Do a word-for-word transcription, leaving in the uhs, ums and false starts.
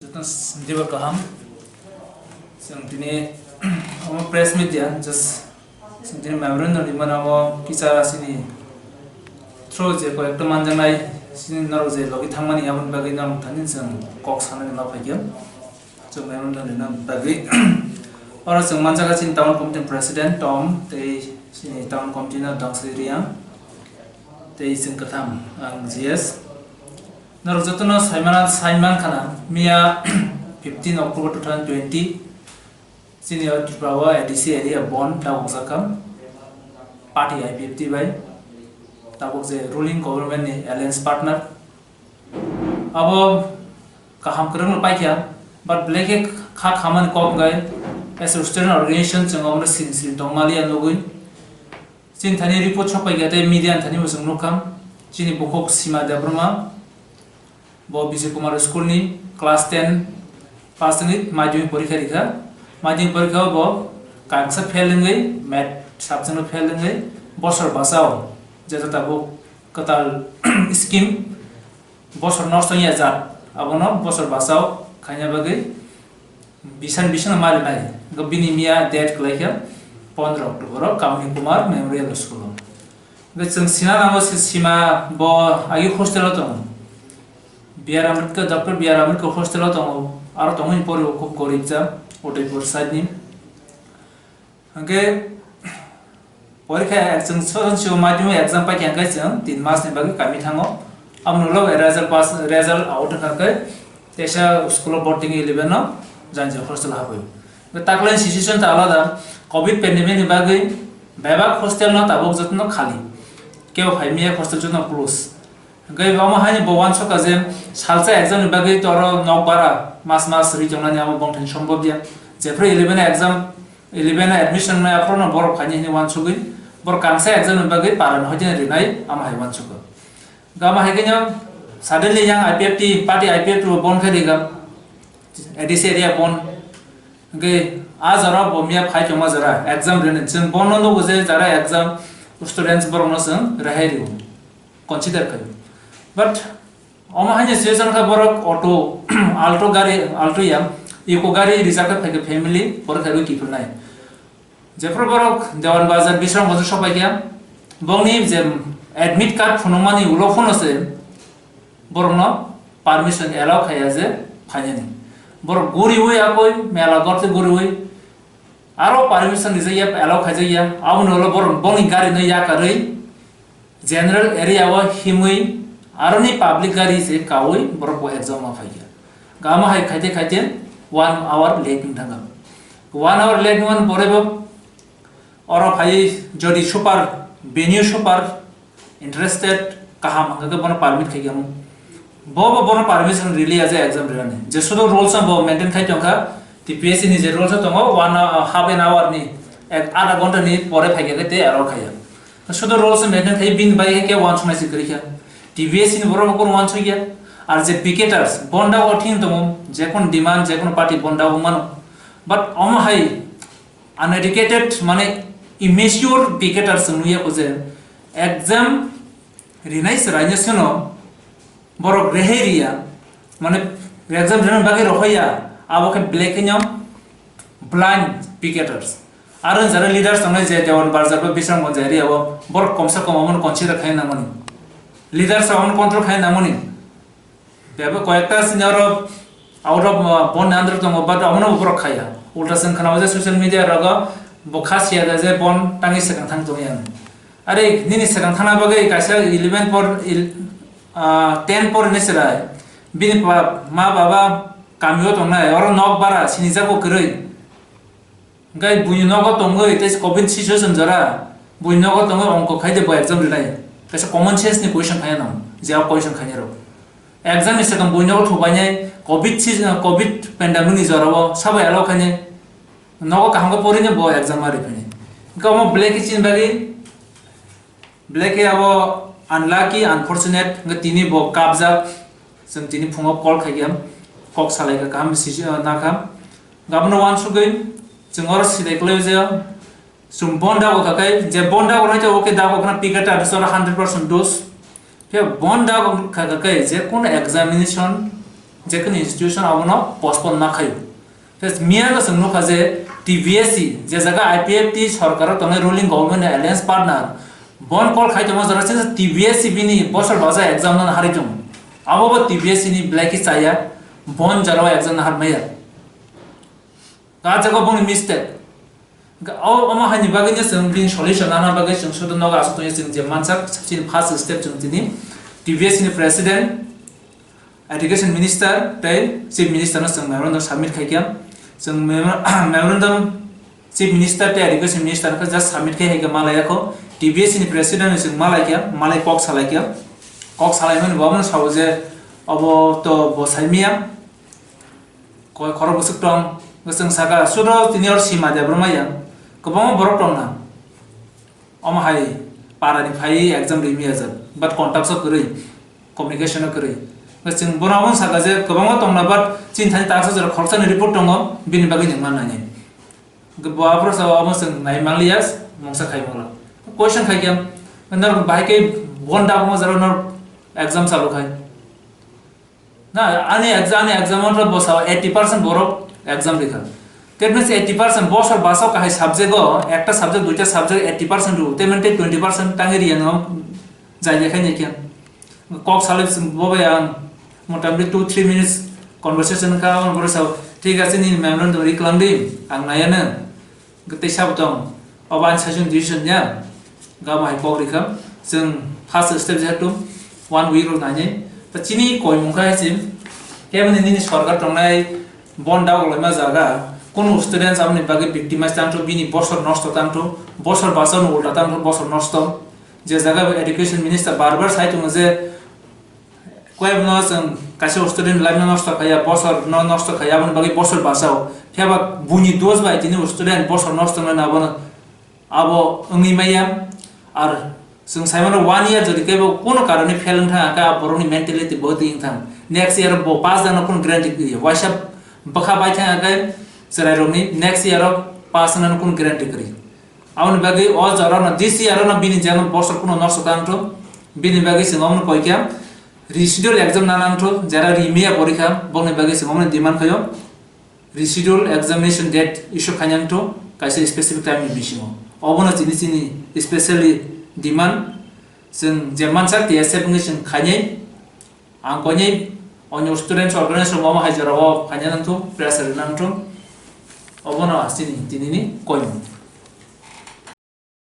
Diba kaham. Chwng tini omo press media just chwng tini memorandum ni mana omo kisa chini through je koyekta manjaknai chini norok je logi thangmani aboni bagwi norok thani chwng kok sanani ma phaikha. Chwng memorandum rina bagwi oro chwng manjakha chini town committee president Tom tei chini town committee no Dangsi Riang tei chwng kwtham ang G S. Norok jotono saimana, saiman khana, miya fifteen October two thousand twenty, chini o Tripura o A D C area bon tabuk jakha, party I P F T bai, tabuk je ruling government ni alliance partner. Abo kaham kwrwngno paikha, but belai khe kha khamani kok wngkha, as a student organization chwng obono sini sini tongmaliya nugwi. Chini thani report sokpaikha tei media ni thani bo chwng nukha. Chini bukhuk Sima Debbarma, bo Vijay Kumar school ni class ten pass wngwi madhyamik porikha rikha. Madhyamik porikha o bo kaisa fail wngwi, math subject no fail wngwi bosor bwsao je jata bo kwtal scheme bosor nosto wngya jat, abono bosor bwsao khaina bagwi bisan bisan ma rinai. Hwnkhe bini miya date kwlai khe pondro October o Kamini Kumar Memorial School o. Hwnkhe chwng sina nango se Sima bo agi hostel o tongo. B R Ambedkar, Doctor B R Ambedkar hostel o tongo. Aro tongwi pori o khub gorib ja, Udaipur side ni. Hwnkhe porikha ek-, chwng soson sio madhyamik exam paikha hwnkhe chwng tin mas ni bagwi kami thango. Aboni ulo result pass, result out wngkha khe teisa school o boarding eleven no janjia hostel o habwi. Hwnkhe taklai situation ta alada, covid pandemic ni bagwi bebak hostel no tabuk jotono khali. Kebo phai miya hostel jotono close. Hwnkhe omo haino bo uansukha je salsa exam ni bagwi toro nok bara mas mas ri tongnani abo bongthani sombobya. Jephru eleven exam, eleven admission wngnai aphuru no borok phaini hinwi uansugwi borok kangsa exam ni bagwi para ni hoiteni rinai amo hai uansukha. Hwnkhe amo hai kheno suddenly yang I P F T party I P F T bo bon khe rikha, A D C area bon. Hwnkhe a jora bo miya phai tongma jora exam rinai chwng bono nugo je jara exam students borokno chwng rehai rio. Consider khaio. But omo haino situation kha borok auto, Alto gari, Alto ya, Eco gari reserve khe phaikha family, borok khe kiphilnai. Jephru borok Dewan Bazar Bisramganj sopaikha, bongni je admit card phunukmani ulo phano se borokno permission allow khaiya je phainani. Borok guriwi akoi mela gorte guriwi aro permission rijak ya, allow khaijak ya, aboni ulo borok bongni gari no yakarwi general area o himwi aroni public gari se kawi borok bo exam o phaikha. Gama hai khaite khaite one hour late wng thangkha. One hour late wngmani pore bo oro phai jodi super, venue super, interested kaham hwnkhe bono permit khai khe bo bo bono permission rili ya je exam rinani je sudu rules bo maintain khai tongkha. T P S C ni je rules tongo one hour, half an hour ni ek adha ghonta ni pore phai khe te aro khaiya sudu rules maintain khai bini bai khe uansuknai se kwrwi kha. T P S C ni borok bo uansukya. Ar je picketers bonda o thing tongo je kono demand je kono party bonda o mano, but omo hai uneducated mane immature picketers wngya ko je exam rinai chwraino seno borok rehai riya, mane exam rinani bagwi rohorya, abo khe belai kheno blind picketers. Aro jara leaders tongnai je Dewan Bazar ba Bisramganj area o borok komsa kom omono consider khai nangmani, leaders rok omono control khai nangmani. Bebak koyekta senior rok out of, uh, bon under tongo, but omono borok khaiya. Ulta chwng khana je social media rogo bo kha siya da je bon tangwi swkang thang tongya. Are nini swkang thana bagwi kaisa eleven por il-, ah, ten por ni chwrai. Bini ba-, ma baba kamio tongnai, oro nok bara sinijak bo kwrwi. Hwnkhe buini nogo tongwi tei covid situation jora, buini nogo tongwi ongko khai de bo exam rinai. Kaisa common sense ni question khaina nang, je o question khainai rok. Exam ni swkang buini nogo thubainai covid season, covid pandemic ni jora o sabo allow khainai. Nogo kaham khe porinai bo exam ma riphainai. Hwnkhe omo belai khe chini bagwi belai khe abo unlucky, unfortunate, hwnkhe tini bo kapjak, chwng tini phungo call khaikha, kok salaikha, kaham si-, nakha. Hwnkhe abono uansugwi chwng oro sidai kwlaiwi je, chwng bon dago khakai, je bon dago nai to, okay, dago khna picketer aro hundred percent dose. Khe bon dago khakai, je kono examination je kunu institution abono postpone ma khaio. Tei miya no chwng nukha je T B S C, je jaga I P F T sorkar o tongnai ruling government ni alliance partner, bon call khai tongma jora chwng T B S C bini bosor baja exam no harwi tongo. Abo bo T B S C ni belai khe chaya, bon jora o exam no harmaya. Ka jaga boni mistake. Ga-, o, omo haini bagwi no chwng bini solution lana bagwi chwng sudu nogo aswk tongwi chwng je mansak chini first step chwng tini T B S C ni president, education minister tei chief minister no chwng memorandum submit khaikha. Chwng memor-, memorandum chief minister tei education minister no just submit khai haikha malai yakho. T B S C ni president no chwng malai kha, malai kok salai kha. Kok salai mani bo abono sao je obo to bo saimaya. Koi khorok bwswk tong, bwswk saka, sudo tini or sima de bro maya. Kwbangma borok tong na. Omo hai para ni phai exam ri maya jak, but contact so kwrwi, communication o kwrwi. Bwswk bono omo saka je kwbangma tong na, but chini thani taksa jora khoroksa ni report tongo, bini bagwi ni man nani. Bo afro sa omo chwng nai manliya, mungsa khai molo. Question khai kya, nor bahai ke bon da mo jaro nor exam salu khai. Na, ani exam, ani exam o bosao eighty percent borok exam rikha. That means eighty percent bosor basao kahai subject o, ekta subject, duita subject eighty percent rw, te mante twenty percent tangi riya no jai jai khai nai khe. Kok salai sing bo bai ang motamoti two three minutes conversation kha, ang boro sao, "Thik ache, nini memorandum ri klang di, ang nai ano." Tei sabo tong, obo ani session decision ya, gabo hai kok rikha, chwng first step jehetu one week rok nainai, ta chini koimung kha hai se, keboni nini sorkar tongnai bon dagok laima jaga, kunu students aboni bagwi victimize tangtho, bini bosor nosto tangtho, bosor basao no ulta tangtho, bosor nosto, je jaga bo education minister bar bar sai tongo je, Koi no chwng kaisa student life no nosto khaya, bosor no nosto khaya, aboni bagwi bosor basao. Phiya ba buini dos bai tini student bosor nosto no abono abo wngwi maya. Ar chwng sai mano one year jodi kebo kuno karone fail wng thang kha, borokni mentality bo twi wng thang. Next year bo pass jana kuno guarantee gwi. Waisa bwkha bai thang kha chwrai rokni next year o pass wngna kuno guarantee kwrwi. Aboni bagwi o jora no this year no bini jeno bosor kuno nosto tang tho. Bini bagwi chwng omo koi kha residual exam na nang tho, jera ri miya porikha, bokni bagwi chwng omo demand khayo. Residual examination date issue khainang tho, kaisa specific time ni bisingo. Obono chini chini specially demand, chwng je mansak T S F wngwi chwng khainai. Ang koinwi onyo students organization rok omo hai jora o phaina nang tho, pressure nang tho. Obono chini tini ni koimung.